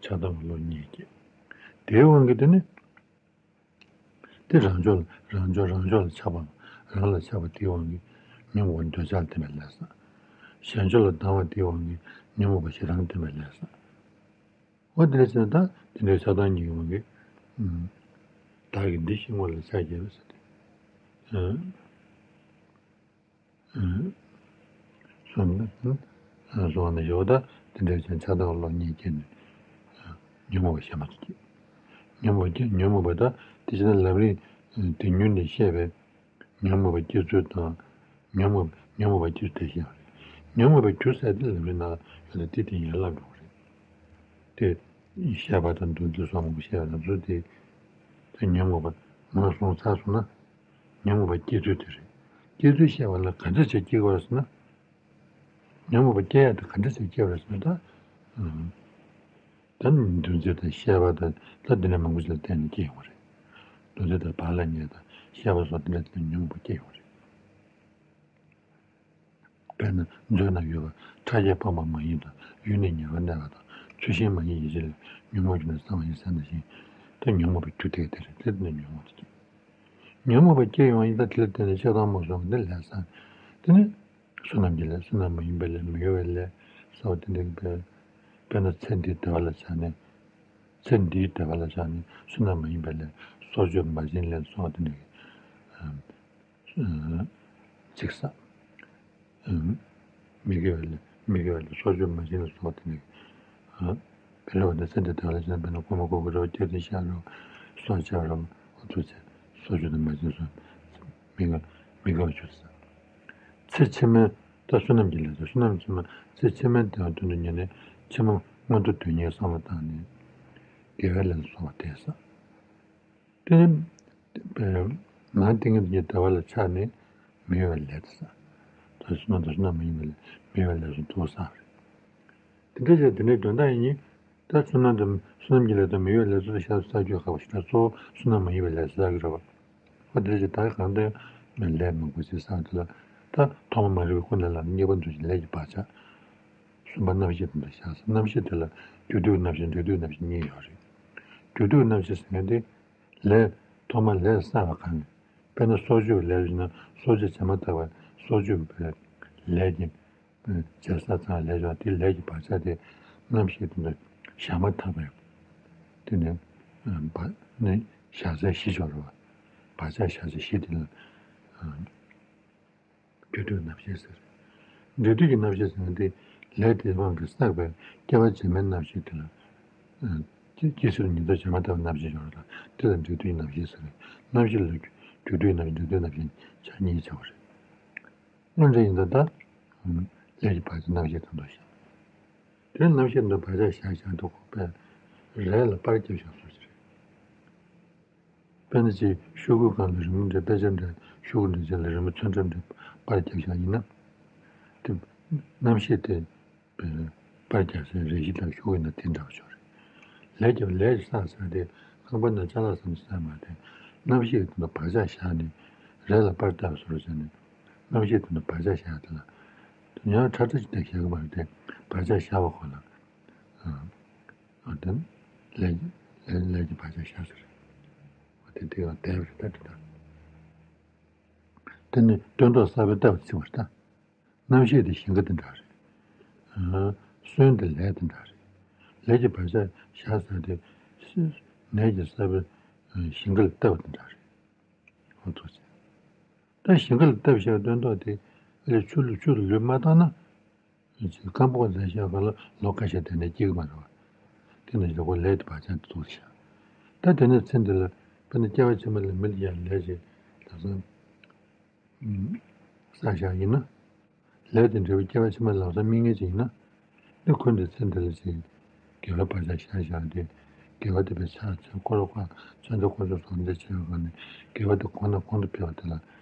ཆགས་སྡང་གི་བློ་གཉིས་སྐྱེས། དེའི་དབང་གིས་དེ་ནི། དེ་རང་ཕྱོགས་ལ་རང་ཕྱོགས་རང་ཕྱོགས་ལ་ཆགས་པ་རང་ལ་ཆགས་པ་དེའི་དབང་གིས་ཉོན་མོངས་པ་འདོད་ཆགས་ལ་བརྟེན་པའི་ལས་བསགས། ཞེན་ཕྱོགས་ལ་སྡང་བ་དེའི་དབང་གིས་ཉོན་མོངས་པ་ཞེ་སྡང་ལ་བརྟེན་པའི་ལས་བསགས། འོ་དེ་འདྲ་བྱས་ན་ད་དེ་འདྲའི་ཆགས་སྡང་གཉིས་ཀྱི་དབང་གིས་བདག་གིས་འདི་ཤེས་ངོ་ལ་ཆགས་བསྐྱེད་པ་ཟེར་ཏེ། གསུངས་ནས་གསུངས་ནས་ཡོད་ད་དེ་འདྲ་བྱས་ཆགས་སྡང་བློ་གཉིས་སྐྱེས་ནས་ཉོན་མོངས་པ་ཞེན་པ་སྐྱེས། ཉོན་མོངས་སྐྱེས་ཉོན་མོངས་པ་ད་དེ་བྱས་ན་ལམ་རིམ་དེ་ཉུང་ནས་བཤད་པའི་ཉོན་མོངས་པ་སྐྱེ་ཚུལ་དང་། ཉོན་མོངས་ཉོན་མོངས་པ་སྐྱེ་ཚུལ་དེ་བཤད་པ་རེད། ཉོན་མོངས་པ་སྐྱེ་ཚུལ་དེ་ལམ་རིམ་ནང་ཡོད་ན་དེ་དེ་ཡན་ལ་འགྲོ་གི་རེད། དེ་བཤད་པ་དང་མདོ་འཛིན་སོགས་མང་པོ་བཤད་པ་ན་ཚུལ་དེ། དེ་ཉོན་མོངས་པ་མང་སོང་ཚར་སོང་ན། ཉོན་མོངས་པ་སྐྱེ་ཚུལ་དེ་རེད། སྐྱེ་ཚུལ་བཤད་པ་ལ་ག་འདྲ་བྱས་སྐྱེ་དགོས་ཟེར་ན། ཉོན་མོངས་པ་སྐྱེ་ཡ་དེ་ག་འདྲ་བྱས་སྐྱེ་བ་རེད་ཟེར་ན་ད། ད་འདུ་འཛི་དང་བཤད་པ་དང་ད་འདི་འདྲ་མང་པོ་ཞིག་ལ་བརྟེན་ནས་སྐྱེ་ཡོང་བ་རེད། འདུ་འཛི་དང་བག་ལ་ཉལ་དང་བཤད་པ་སོགས་འདི་འདྲ་དེ་ཉོན་མོངས་པ་སྐྱེ་ཡོང་བ་རེད། དཔེར་ན་མཛོད་ན་ཡོད་པ་ཕྲ་རྒྱས་སྤངས་པ་མ་ཡིན་དང་ཡུལ་ནས་ཉེ་བར་གནས་པ་དང་ཚུལ་ཤིང་མ་ཡིན་ཡིད་བྱེད་ལས་ཉོན་མོངས་སྐྱེས་ནས་སངས་པ་ཡིན་ཟེར་ནང་བཞིན་དེ་ཉོན་མོངས་པའི་རྒྱུ་དེ་དེ་རེད་དེ་ནི་ཉོན་མོངས་དེ་སྐྱེ། ཉོན་མོངས་པ་སྐྱེ་ཡོང་ཡིན་ད་དེ་ལ་བརྟེན་ནས་ཆགས་སྡང་རྨོངས་སོང་འདི་ལས་སང་དེ་ནི། བསོད་ནམས་ཀྱི་ལས་བསོད་ནམས་མ་ཡིན་པའི་ལས་མི་དགེ་བའི་ལས་སོགས་དེ་འདྲའི་དཔེ། དཔེར་ན་ཚེ་འདིའི་བདེ་བ་ལ་བཞག་ནས། ཚེ་འདིའི་བདེ་བ་ལ་བཞག་ནས་བསོད་ནམས་མ་ཡིན་པའི་ལས་སྲོག་གཅོད་མ་བྱིན་ལེན་སོགས་དེ་འདྲའི་ཚིག་བསགས། མི་དགེ་བའི་ལས་མི་དགེ་བའི་ལས་སྲོག་གཅོད་མ་བྱིན་ལེན་སོགས་དེ་འདྲའི་ བེ་རོ་བ་དང་ཚེ་འདི་དེ་བ་ལ་བྱས་ན་བེ་ན་ཀུ་མ་ཀུ་ཀུ་རོ་སྐྱ་དེ་ཤ་རོ་སོ་ཆ་རོ་ཨོ་ཐུ་ཚེ་སོ་ཆུ་དང་མ་ཆུ་སོ་མི་ག་མི་ག་བ་ཆུ་ས། ཚེ་ཕྱི་མའི་ད་བསོད་ནམས་ཀྱི་ལས་དང་བསོད་ནམས་ཕྱི་མ་ཚེ་ཕྱི་མའི་དེ་བ་དོན་དུ་གཉེར་ནས་ཕྱི་མ་མངོན་མཐོ་དོན་གཉེར་བསམ་བློ་བཏང་ནས་དགེ་བའི་ལས་ལ་སོགས་པ་དེ་ས། དེ་ནི་ནང་ཏིང་ངེ་འཛིན་གྱི་བདེ་བ་ལ་ཆགས་ནས་མི་གཡོ་བའི་ལས་དེ་ས། ད་བསོད་ནམས་དང་བསོད་ནམས་མ་ཡིན་པའི་ལས་མི་གཡོ་བའི་ལས་སུ་འདུག་བསམ་རེད། དེ་འདྲ་བྱས་དེ་ནས་དོན་དག་ཡིན་ཉིན། ད་བསོད་ནམས་དང་བསོད་ནམས་ཀྱི་ལས་དང་མི་གཡོ་བའི་ལས་སུ་ཤར་ས་རྒྱུ་ཁག་པོ་ཞིག་ལ་གཙོ་བོ་བསོད་ནམས་མ་ཡིན་པའི་ལས་ཟེར་གི་རེད་བ། ཨོ་དེ་ཅི་ད་གང་ལྟར་ལས་མང་པོ་ཅིག་བསགས་དེ་ལ་ད་ཐོག་མ་མ་རིག་པའི་ཀུན་ནས་བསླངས་ནས་གཉིས་པ་འདུ་ཤེས་ལས་ཀྱི་བག་ཆགས། གསུམ་པ་རྣམ་ཤེས་དེ་འདྲ་བཞག་ས། རྣམ་ཤེས་དེ་ལ་རྒྱུ་དུས་རྣམ་ཤེས་འབྲས་དུས་རྣམ་ཤེས་གཉིས་ཡོད་རེད། རྒྱུ་དུས་རྣམ་ཤེས་ཟེར་མཁན་དེ་ལས་ཐོག་མ་ལས་བསགས་པ་གང་ནས་དཔེར་ན་སྲོག་གཅོད་ཀྱི་ལས་ཡིན་ན་སྲོག་གཅོད་བྱས་མ་ཐག་པ་སྲོག་གཅོད་ཀྱི་ལས་ཀྱི་བྱས་བསགས་ཚང་ལས་བྱུང་དེ་ལས་ཀྱི་བག་ཆགས་དེ་རྣམ་ཤེས་དེ་འདྲ་བཞག་མ་ཐག་པའི་དེ་ནས་བ་ནི་བཞག་ཚད་བཞི་ཆོག་རེད་བ། བག་ཆགས་བཞག་ཚད་བཞི་དེ་ལ་རྒྱུ་དུས་རྣམ་ཤེས་ཟེར། འབྲས་དུས་ཀྱི་རྣམ་ཤེས་ཟེར་ན་དེ་ལས་དེའི་དབང་གིས་བསགས་པའི་སྐྱེ་བ་རྗེས་མའི་རྣམ་ཤེས་དེ་ལ་སྐྱེ་སྐྱེ་སྲིད་ཉིན་ཐོ་བྱས་མ་ཐག་པའི་རྣམ་ཤེས་ཡོད་རེད་ལ་དེ་ལ་འབྲས་དུས་ཀྱི་རྣམ་ཤེས་ཟེར། རྣམ་ཤེས་ལ་རྒྱུ་དུས་རྣམ་ཤེས་འབྲས་དུས་རྣམ་ཤེས་ཆ་གཉིས་བྱ་བ་རེད། དངོས་འབྲེལ་ཡིན་ད་ལྟ། ལས་ཀྱི་བག་ཆགས་རྣམ་ཤེས་དང་དུ་བཞག་དེ་རྣམ་ཤེས་འདི་བག་ཆགས་བཞག་བཞག་འདུག་གོ་པས། རས་ལ་པར་བརྒྱབ་བཞག་སོ་ཞིག་རེད། དཔེར་ན་ཅིག་ཤོག་གུའི་སྒང་ལ་རི་མོ་འདྲ་དཔེ་ཆ་འདྲ་ཤོག་གུ་འདྲ་ཅན་ལ་རི་མོ་ཚོན་ཁྲ་འདྲ་པར་བརྒྱབ་བཞག་ཡིན་ན། དེ་རྣམ་ཤེས་དེ། པར་རྒྱག་སའི་རས་གཞི་དང་ཤོག་གུ་ཡིན་ན་དེ་འདྲ་བ་ཆོག་རེད། ལས་ཀྱི་ལས་ཀྱི་བསགས་ཟེར་དེ་ཁང་པ་ན་ཅ་ལག་ཟེར་ནས་བསགས་མ་དེ་རྣམ་ཤེས་ཀྱི་དོན་དུ་བག་ཆགས་བཞག་ནས་རས་ལ་པར་བཏབ་བཟོ་འདྲ་བྱས་ནས་རྣམ་ཤེས་དོན་དུ་བག་ཆགས་བཞག་དེ་ལ་དོན་ཡང་ཁྲ་ཁྲ་ཅིག་བཏབ་བཞག་གི་མ་རེད་དེ་བག་ཆགས་བཞག་པ་ཁོ་ལ་ཨ་དེ་ལས་ཀྱི་ལས་ལས་ཀྱི་བག་ཆགས་བཞག་ཟེར་རེད། དེ་དེ་ཡང་བསྡད་པ་རེད་ད་དེ་ལྟ། དེ་ནི་སྟོན་ཐོག་གསར་པའི་ལྟ་བུ་བརྩི་བ་རེད་ད། རྣམ་ཤེས་དེ་ཞིང་ཁ་དེ་འདྲ་རེད། ཨ་སོན་དེ་ལས་དེ་འདྲ་རེད། ལས་ཀྱི་བག་ཆགས་བཞག་ས་དེ་ནས་ཀྱི་ས་བོན་ཞིང་ཁ་ལ་ལྟ་བུ་དེ་འདྲ་རེད། ཧོ་ཐུགས་རྗེ་ཆེ། ད་ཞིང་ཁ་ལ་ལྟ་བུ་བཞག་སྟོན་ཐོག་དེ་ཨ་ལས་ཆུ་ལ་ཆུ་ལ་ལུད་མ་བཏང་ན་ཅིག་རྐང་པོ་ལས་བཞག་ག་ལ་ལོ་ཁ་ཤས་དེ་ནས་སྐྱེ་གི་མ་རེད་བ། དེ་ནས་ཞོག་པོ་ལས་དེ་བག་ཆགས་དེ་ཐུགས་བཞག་ད་དེ་ནས་ཚེ་འདི་ལ་དཔེར་ན་སྐྱེ་བ་ཕྱི་མ་ལ་མི་ལ་ཡང་ལས་ཀྱི་ལ་སོང་། བསགས་བཞག་ཡིན་ན། ལས་དེ་འབྲས་བུ་སྐྱེ་བ་ཕྱི་མ་ལམ་སང་སྨིན་ངེས་ཅིག་ཡིན་ན། འདི་ཁོ་འདི་ཚེ་འདི་ལ་ཅིག་དགེ་བའི་བག་ཆགས་བཞག་བཞག་སྟེ། དགེ་བ་དེ་བས་ཕྱག་འཚལ་སྐོར་བ་བསྐོར་ཚོན་མདོག་སྐོར་ཚོ་སོགས་འདི་བྱས་པའི་སྒང་ནས་དགེ་བ་དེ་གོང་ནས་གོང་དུ་འཕེལ་བ་དེ་ལ་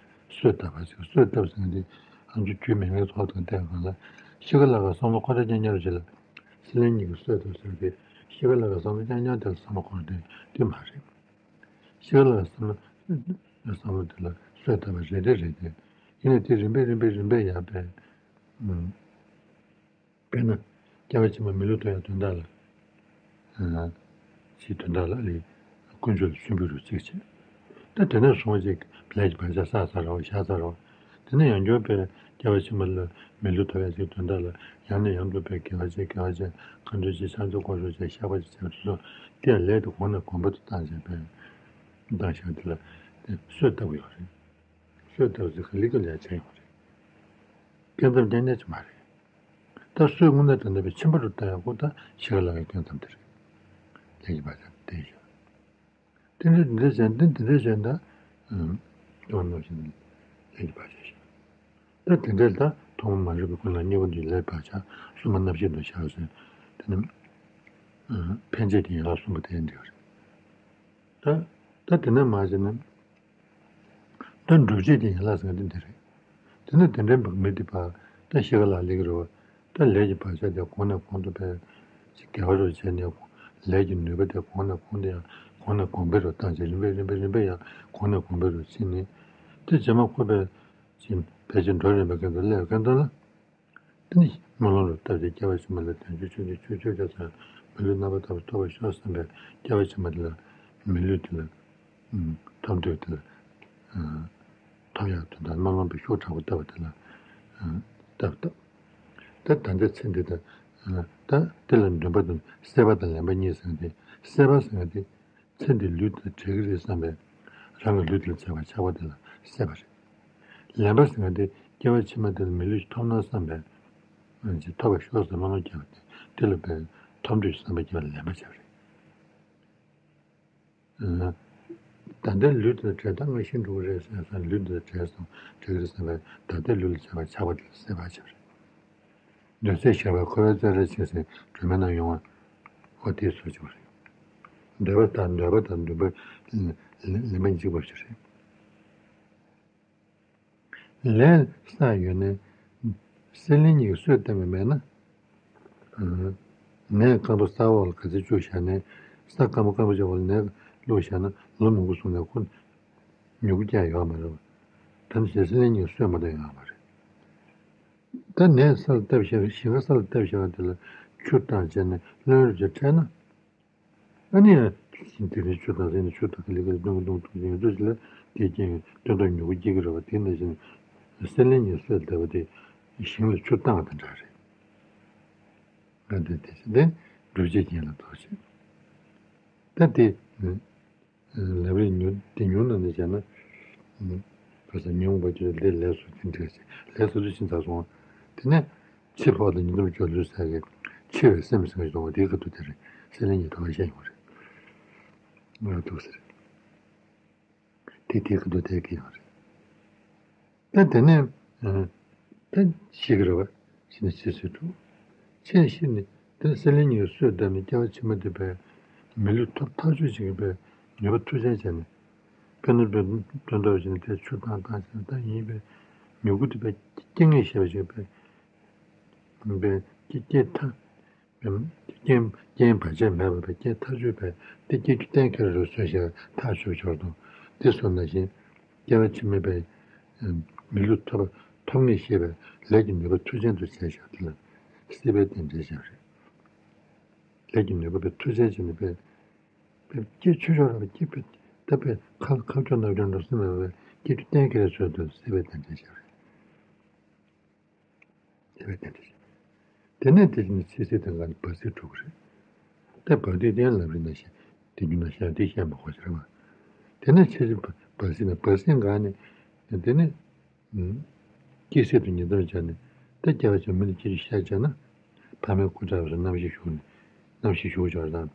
གསོས་བཏབ་པ་ཞིག་གསོས་བཏབ་ཟེར་མཁན་དེ་ཨ་མཆོག་རྒྱུད་མེད་མཁན་ཚོགས་དང་བལྟས་པའི་སྒང་ལ་གཤིས་ཀ་ལ་ག་བསམ་བློ་འཁོར་ར་རྐྱང་རྐྱང་རུ་བྱེད་ལ། སྲེད་ལེན་གཉིས་ཀྱིས་གསོས་བཏབ་ཟེར་བ་དེ་གཤིས་ཀ་ལ་ག་བསམ་བློ་རྐྱང་རྐྱང་དེ་ལ་བསམ་བློ་འཁོར་དེ་དེ་མ་རེད། ཤེས་རབ་ལ་བསམ་བློ་བསམ་བློ་དེ་ལ་གསོས་བཏབ་པ་རེ་རེ་རེ་རེ། ཡིན་ནའི་དེ་རིམ་པས་རིམ་པས་རིམ་པས་ཡར་བས། དཔེར་ན། སྐྱེ་བ་ཕྱི་མ་མི་ལུས་ཐོབ་ཡག་དོན་དག་ལ། ཞེས་དོན་དག་ལ་ལས། ཀུན་སྤྱོད་ལ་བརྩོན་འགྲུས་རུ་གཅིག་བྱེད། ད་དེ་ནས་བཟུང་བ་ཅིག་ལས་ཀྱི་བག་ཆགས་བསགས་ཚར་བ་བཞག་ཚར་བ། དེ་ནས་ཡང་བསྐྱར་དཔེ་སྐྱེ་བ་ཕྱི་མ་ལ་མི་ལུས་ཐོབ་ཡག་ཅིག་དོན་དག་ལ་ཡང་ནས་ཡང་དུ་དཔེ་དགེ་བ་བྱེད་དགེ་བ་བྱེད་མཁའ་འགྲོ་བྱེད་ཕྱག་མཆོད་སྐོར་ཚོ་བྱེད་བཤགས་པ་བྱེད་བྱེད་ཚོ་དེ་ཡང་ལས་དེ་གོང་ནས་གོང་འཕེལ་དུ་བཏང་བྱས་པས། བཏང་བཞག་དེ་ལ་དེ་གསོས་བཏབ་ཡོད་རེད། གསོས་བཏབ་ཚེ་ག་ལེ་ག་ལེ་བྱས་ཡོད་རེད། སྐྱོན་མཚམས་རྐྱང་རྐྱང་ཅིག་མ་རེད། ད་གསོས་དངོས་གནས་དྲང་གནས་པའི་ཁྱིམ་པ་རུ་ལྟ་ཡག་པོ་ད་ཤེས་རབ་ལ་བའི་སྐྱོན་མཚམས་དེ་རེད། ལས་ཀྱི་བག་ཆགས་དེ་ཡོད། དེ་འདྲ་འདི་འདྲ་བྱས་འདི་འདི་འདྲ་བྱས་ད། སྐྱོན་རྣམ་བཞི་ནི་ལས་ཀྱི་བག་ཆགས་ཤིག་ད་དེ་འདྲ་ད་ཐོག་མ་མ་རིག་པའི་ཀུན་ལ་གཉིས་པ་འདི་ལས་བག་ཆགས་གསུམ་པ་རྣམ་ཤེས་དུ་བཞག་ཟེར། དེ་ནི། ཕན་བྱེད་ཀྱི་ཡན་ལག་གསུམ་པོ་དེ་འདྲ་རེད། ད་ད་དེ་ནས་མ་བྱས་ན། ད་སྒྲུབ་བྱེད་ཀྱི་ཡན་ལག་ཟེར་བ་འདི་འདི་རེད། དེ་ནས་དེ་འདྲའི་མི་འདི་པ་ད་ཤེས་རབ་ལ་ལེགས་རེད་བ། ད་ལས་ཀྱི་བག་ཆགས་དེ་གོང་ནས་གོང་དུ་འཕེལ། ཅིག་དགེ་བ་རུ་བྱས་ནས་ལས་ཀྱི་ནུས་པ་དེ་གོང་ནས་གོང་དུ་ཡང་གོང་ནས་གོང་འཕེལ་རུ་བཏང་བྱས་རིམ་པས་རིམ་པས་རིམ་པས་ཡང་གོང་ནས་གོང་འཕེལ་རུ་ཕྱིན་ནས། དེ་རྗེས་མ་ཁོ་པས་ཅིག་ཕལ་ཆེར་འགྲོ་རན་པའི་སྐད་དུ་སླེབས་སྐད་དུ་ལ། དེ་ནི་སྨོན་ལམ་རུ་བཏབ་སྟེ་སྐྱེ་བ་ཕྱི་མ་ལ་དོན་ཆོས་ཆོས་ཀྱི་ཆོས་ཆོས་ཀྱང་ཚང་མི་ལུས་རྣམ་པར་དག་པ་ཐོབ་པར་ཤོག་བསམ་པའི་སྐྱེ་བ་ཕྱི་མ་དེ་ལ་མི་ལུས་དེ་ལ་ཐོབ་འདོད་དེ་ལ་ཐོབ་ཡག་དོན་དག་སྨོན་ལམ་པའི་ཤུགས་དྲག་པོ་བཏབ་པ་དེ་ལ་བཏབ་བཏབ། ད་ད་ལྟའི་ཚེ་འདི་དང་ད་དེ་ལ་འདུན་པ་དང་སྲེད་པ་དང་ལེན་པ་གཉིས་ཟེར་ཏེ་སྲེད་པ་ཟེར་ཏེ། ཚེ་འདི་ལུས་དང་བྲལ་གྱི་རེད་བསམ་པས། རང་གི་ལུས་དེ་ལ་བྱ་བ་ཆགས་པ་དེ་ལ་སྲེད་པ་རེད། ལེན་པ་ཟེར་བ་དེ་སྐྱེ་བ་ཕྱི་མ་དེ་ལ་མི་ལུས་ཐོབ་ན་བསམ་པས། ཅིག་ཐོབ་པར་ཤོག་ཟེར་སྨོན་ལམ་བརྒྱབ་པ་དེ་དེ་ལ་བས་ ཐོབ་འདོད་བསམ་པ་སྐྱེ་བ་ལེན་པ་བྱས་པ་རེད། ཨ། ད་ལྟའི་ལུས་འདི་དང་བྲལ་ད་ང་ཤི་འགྲོ་གི་རེད་ཟེར་ཙང་ལུས་འདི་དང་བྲལ་སོང་བྲལ་གི་རེད་བསམ་པའི་ད་ལྟའི་ལུས་ལ་བྱ་བ་ཆགས་པ་དེ་ལ་སྲེད་པ་བྱས་པ་རེད། འདོད་སྲེད་ཞེན་པ་འཁོར་བའི་རྩལ་རེ་ཆེ་ཟེར་སྒྲོན་མེ་ནང་ཡོང་བ། ཨོ་དེའི་ཚུལ་བྱུང་རེད། འདོད་པ་དང་འདོད་པ་དང་འདུན་པ་ལེན་པ་འཇིག་པ་ཞིག་རེད། ལས་བསགས་ཡོད་ནའི་སྲེད་ལེན་གཉིས་ཀྱིས་གསོས་བཏབ་པ་མེད་ན། ནས་སྐམ་པོ་ས་འོག་ལ་ག་ཚོད་བཅུག་བཞག་ནས་ས་སྐམ་པོ་སྐམ་པོ་ཅིག་འོག་ལ་ནས་བླུགས་བཞག་ན་ལོ་མང་པོ་སོང་ནས་ཁོ་མྱུ་གུ་རྒྱག་ཡོད་མ་རེད་བ། ད་ནི་ཞེས་སྲེད་ལེན་གཉིས་ཀྱིས་གསོས་མ་བཏབ་ཡོད་མ་རེད། ད་ནས་ས་ལ་བཏབ་བཞག་ཞིང་ཁ་ས་ལ་བཏབ་བཞག་པ་དེ་ལ་ཆུ་བཏང་བྱས་ནས་རློན་རུ་ཅིག་འཕྲད་ན། ཨ་ནི་ཡང་དེ་རིང་ཆུ་དང་རིང་ནས་ཆུ་དང་ལི་ཀ་ལི་ཏུང་ཏུང་ཏུང་ཡོད་ཚོད་ཅིག་ལ་དེའི་རྐྱེན་གྱིས་སྟོན་ཐོག་མྱུ་གུ་སྐྱེ་གི་རེད་བ། དེ་ནང་བཞིན་སྲེད་ལེན་གཉིས་གསོས་བསྡད་པ་དེ་ཞིང་ལ་ཆུ་བཏང་བ་དང་འདྲ་རེད། ཨ་འདི་དེ་ཚེ་དེ་སྒྲུབ་བྱེད་རྐྱེན་ལ་གཏོགས་བྱེད། ད་དེ། ལམ་རིམ་ཉུང་དེ་ཉུང་ནང་ནས་བྱས་ན། ཁ་སང་ཉུང་བ་ཅིག་ལས་ལས་སུ་དེ་འདྲ་ཞིག་ལས་སུ་དུ་ཕྱིན་ཚར་སོང་བ། དེ་ནས་འཆི་འཕོ་དང་ཉིན་མཚན་སྦྱོར་ཚུལ་ཟེར་གི་འཆི་བའི་སེམས་ཟེར་གི་ཡོང་བ་དེའི་ཁ་ཐུག་དེ་རེད། སྲེད་ལེན་གྱི་ཐོག་ལ་བཤད་ཡོང་བ་རེད། ང་ཐུག་ཟེར། དེ་དེའི་ཁ་ཐུག་དེ་གི་ཡོང་རེད། ད་དེ་ནས་ད་ཤི་གི་རེད་བ། ཤི་ནས་ཤི་ཟེར་འགྲོ། ཆེས་ཤི་ནས་དེ་སྲེད་ལེན་གཉིས་གསོས་བསྡད་ནས་སྐྱེ་བ་ཕྱི་མ་དེ་བས་མི་ལུས་ཐོབ་ཐག་ཆོད་བྱེད་ཀྱི་བས་ནུས་པ་མཐུ་ཆེན་བྱས་ནས། དཔེར་ན་དཔེ་དོན་དག་བཞིན་དེ་ཆུ་བཏང་བཏང་བྱས་ནས་ད་ཡིན་པས་མྱུ་གུ་དེ་བས་སྐྱེ་ངེས་ཤེས་པ་ཞིག་བས་བས་སྐྱེ་སྐྱེ་ཐག་རྐྱེན་རྐྱེན་བར་ཆད་མེད་པར་བས་སྐྱེ་ཐག་ཆོད་པས་དེ་སྐྱེ་རྒྱུ་གཏན་འཁེལ་རེད་གསོན་ཞེས་ཐག་ཆོད་ཆོག་དང་དེ་སོགས་ནང་བཞིན་སྐྱེ་བ་ཕྱི་མ་བས་མི་ལུས་ཐོབ་ཐོབ་ངེས་ཤེས་པས་ལས་ཀྱི་ནུས་པ་མཐུ་ཆེན་དུ་བྱས་ཤག་དེ་ལ་སྲེད་པའི་རྟེན་འབྲེལ་བྱ་བ་རེད། ལས་ཀྱི་ནུས་པ་བས་མཐུ་ཆེན་བྱས་ནས་བས་བས་སྐྱེ་ཆོག་ཆོག་རེད་བས་སྐྱེ་བས་ད་བས་ཁ་ཁ་སྐྱོ་ནག་སྐྱོ་འགྲོ་སེམས་མེད་པས་སྐྱེ་རྒྱུ་གཏན་འཁེལ་རེད་གསོན་དུ་སྲེད་པའི་རྟེན་འབྲེལ་བྱ་བ་རེད། དེ་བས་གཏན་འབྲེལ་བྱེད། དེ་ནས་དེ་བཞིན་ཚེ་ཚེ་དང་གང་བར་སྲིད་གྲོལ་གྱི་རེད། དེ་བར་དུས་དེ་ལམ་རིམ་ནང་བཤད། དེ་རྒྱུ་ན་བཤད་དེ་བཤད་མ་དགོས་ཟེར་བ། དེ་ནས་ཚེ་ཚེ་བར་སྲིད་ན་བར་སྲིད་འགག་ནས། དེ་ནས་སྐྱེ་སྲིད་དུ་ཉིན་ལྟར་བྱས་ནས་དེ་སྐྱེ་བ་ཆ་མི་འདི་སྐྱེ་རྒྱུ་ཤ་བྱས་ན། ཕ་མའི་ཁུ་ཁྲག་རེ་རྣམ་ཤེས་ཞུགས་ནས་རྣམ་ཤེས་ཞུགས་བྱས་དང་།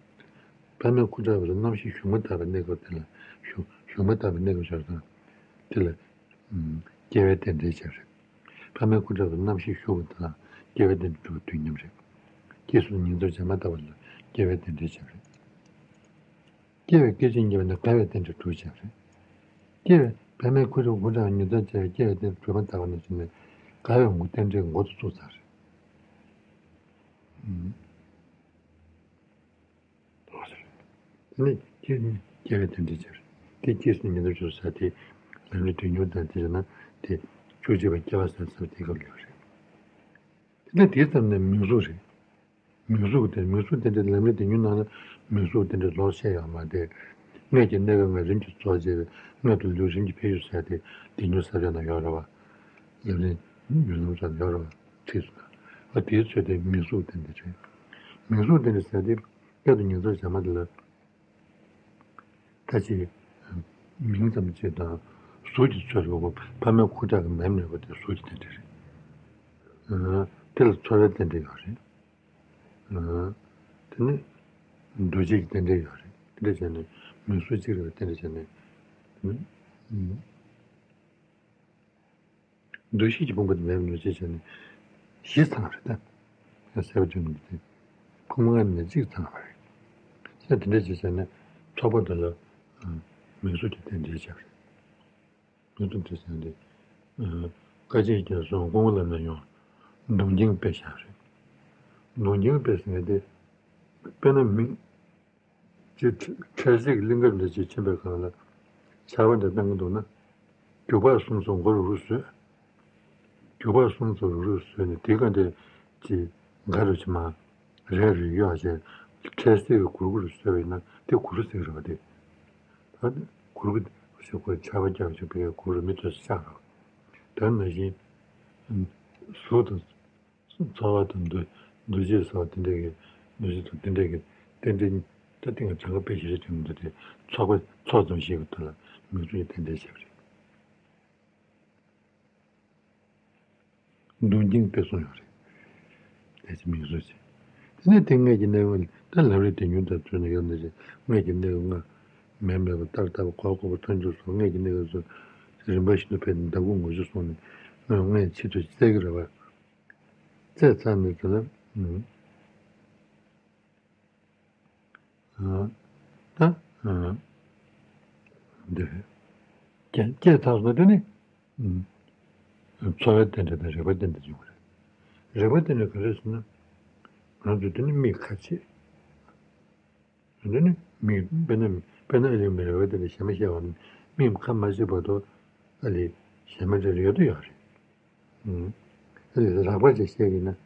ཕ་མའི་ཁུ་ཁྲག་རེ་རྣམ་ཤེས་ཞུགས་མ་ཐག་པའི་གནས་སྐབས་དེ་ལ་ཞུགས་ཞུགས་མ་ཐག་པའི་གནས་སྐབས་བྱས་དང་། དེ་ལ། སྐྱེ་བའི་རྟེན་འབྲེལ་བྱས་རེད། ཕ་མའི་སྐུ་འདྲ་བའི་རྣམ་ཤེས་ཞུགས་པ་དེ་དང་སྐྱེ་བའི་རྟེན་འབྲེལ་གྲུབ་པ་དུས་མཉམ་རེད། སྐྱེས་སུ་ཉིན་ཚོད་བྱ་མ་ལྟ་བ་ལ་སྐྱེ་བའི་རྟེན་འབྲེལ་བྱས་པ་རེད། སྐྱེ་བའི་སྐད་ཅིག་ཉེ་བ་ནི་རྒ་བའི་རྟེན་འབྲེལ་གྲུབ་བྱས་པ་རེད། སྐྱེ་བའི་ཕ་མའི་སྐུ་འདྲ་སྐུ་འདྲ་བའི་ཉིན་ཚོད་བྱ་བའི་སྐྱེ་བའི་རྟེན་འབྲེལ་གྲུབ་མ་ལྟ་བ་ནི་བྱས་ནས་རྒ་བའི་མགོ་རྟེན་འབྲེལ་མགོ་ཚུགས་ཚར་རེད། དེ་ནས་སྐྱེ་སྐྱེ་བའི་དོན་དེ་སྦྱར། དེ་སྐྱེས་སུ་ཉིན་ཐོ་ཅོག་ས་དེ་ལམ་རིམ་དོན་སྙིང་དང་དེ་བྱས་ན་དེ་བཅུ་གཅིག་པ་སྐྱེ་བ་ཟེར་ས་དེ་སྐབས་ལེགས་རེད། དེ་ནས་དེའི་ཙམ་ནས་མིང་གཟུགས་རེད། མིང་གཟུགས་དེ་མིང་གཟུགས་དེ་འདྲའི་ལམ་རིམ་དོན་སྙིང་ནང་ལ་མིང་གཟུགས་དེ་འདྲའི་ལོག་བཤད་ཡོད་མ་རེད། སྔས་ཀྱི་གནས་སྐབས་ལྔ་རིམ་གྱི་ཚོགས་བྱས་པའི་སྔོན་དུ་ལུས་རིམ་གྱི་འཕེལ་འགྱུར་ཟེར་དེ་དོན་སྙིང་ས་བཅད་ནང་ཡོད་རེད་བ། ལམ་རིམ་ཡུལ་ལམ་ས་ཡོད་རེད་བ། ཁྲིད་སོང་། ཨ་དེའི་ཚོད་དེ་མིང་གཟུགས་དེ་འདྲ་རེད། མིང་གཟུགས་དེ་འདྲ་ཟེར་དེ་སྐད་དུ་ཉིན་ཚོད་བྱ་མ་དེ་ལ་ད་ཅི་མིང་ཙམ་ཅིག་དང་གཟུགས་ཀྱི་ཚོད་རེད་བ། ཕ་མའི་ཁུ་ཁྲག་གི་མེ་མེ་བ་དེ་གཟུགས་ཀྱི་རྟེན་འབྲེལ་རེད། དེ་ལ་ཚོར་བའི་རྟེན་འབྲེལ་ཡོད་རེད། དེ་ནི་འདུ་བྱེད་ཀྱི་རྟེན་འབྲེལ་ཡོད་རེད། དེ་འདྲ་བྱས་ནས་མིང་གཟུགས་གཅིག་རེད་བ། དེ་འདྲ་བྱས་ནས་དེ་ནི། འདུ་ཤེས་ཀྱི་ཕུང་པོ་དེ་མེད་པའི་གནོད་བྱེད་བྱས་ནས་བཞི་ཚང་རེད་ད། སེལ་བ་བྱུང་འདུག་སྟེ། ཕུང་པོ་ལྔ་ནས་གཅིག་ཚང་བ་རེད། ས་དེ་འདྲ་བྱས་བྱས་ནས་ཚོགས་པ་དེ་ལ་མིང་གཟུགས་ཀྱི་རྟེན་འབྲེལ་བྱས་པ་རེད། མིང་གཟུགས་འབྲེལ་བྱས་ཏེ། བཀའ་ཆེན་རྒྱལ་སོང་ཀུན་དགའ་བླ་མས་ཡང་གདུང་རྒྱུད་དཔེ་བཞག་རེད། གདུང་རྒྱུད་དཔེ་ཟེར་མཁན་དེ་དཔེར་ན་མིང་། ཅེས་འཕྲལ་ཟད་ཀྱི་གླིང་ག་འདི་ཅེས་མཁྱེན་པའི་སྒང་ལ་ཆར་པ་འདི་བཏང་གི་འདུག་ན། རྒྱུག་པ་གསུམ་ཚོ་མགོ་རུ་རུ་བཟོས། རྒྱུག་པ་གསུམ་ཚོ་རུ་རུ་བཟོས་ནས་དེའི་སྒང་དེ་ཅེས་འགའ་རུ་ཅི་མ་རེ་རེ་གཡོག་བྱས་འཕྲལ་ཟད་ཀྱི་གུར་གུ་རུ་བཟོས་པ་ཡིན་ན་དེ་གུ་རུ་ཟེར་གི་རེད་བ། དེ་ད་གུར་གུ་ཞེས་ཁོས་ཆར་པ་རྒྱག་བྱས་པའི་གུ་རུ་མི་ཐོས་སུ་ཆགས་རོགས། ད་ནང་བཞིན་གཟུགས་དང་། ཚོར་བ་དང་འདུ་འདུ་བྱེད་ཟེར་བ་དེ་འདྲ་གི་འདུ་བྱེད་དང་དེ་འདྲ་གི་རྟེན་འབྲེལ་ད་ལྟ་ང་གྲངས་ཀ་དཔེ་ཞེ་རེ་བྱུང་འདུག་དེ་ཚོགས་པ་ཚོགས་ཙམ་ཞིག་གི་ཐོག་ལ་མིང་གཟུགས་ཀྱི་རྟེན་འབྲེལ་བྱས་པ་རེད། གདུང་རྒྱུད་དཔེ་གསུངས་ཡོད་རེད། དེ་ཚེ་མིང་གཟུགས་ཀྱི། དེ་ནས་དེ་མངལ་གྱི་གནས་སྐབས་ལ་ད་ལམ་རིམ་དེ་ཉུང་དུ་བཟོས་ནས་ཡོད་ནི་རེད། མངལ་གྱི་གནས་སྐབས་ལྔ། མེ་མེད་པ་ལྟར་ལྟ་བ་གོ་གོ་བ་ཐོན་ཚུལ་སོགས་མངལ་གྱི་གནས་སྐབས་སུ་རིམ་པ་བཞིན་དུ་ཕེབས་ནས་ཟླ་དགུ་ངོ་བཅུ་སོང་ནས་མངལ་ཕྱི་དུ་བཙས་ཀྱི་རེད་བ། བཙས་ཚར་ནས་དེ་ལ་ཨ་ད་ཨ་འདི་རེད། སྐྱེ་སྐྱེས་ཚར་སོང་ན་དེ་ནི་ཨ་འཚོ་བའི་རྟེན་འབྲེལ་དང་རེག་པའི་རྟེན་འབྲེལ་ཡོང་གི་རེད། རེག་པའི་རྟེན་འབྲེལ་ག་རེ་ཟེར་ན། ང་ཚོ་དེ་ནི་མིག་ཁ་ཕྱེ། དེ་ནི་མིག་དཔེར་ན་དཔེར་ན་ཨ་ལས་མི་རེག་པའི་རྟེན་འབྲེལ་གཞན་མ་ཤེས་པ་ནི་མིག་ཁ་མ་ཕྱེ་བར་དུ་ཨ་ལས་གཞན་མ་རེག་ཡོད་དུ་ཡོད་རེད། ཨ་ལས་རེག་པ་ཅིག་བཤད་ཀྱི་ན་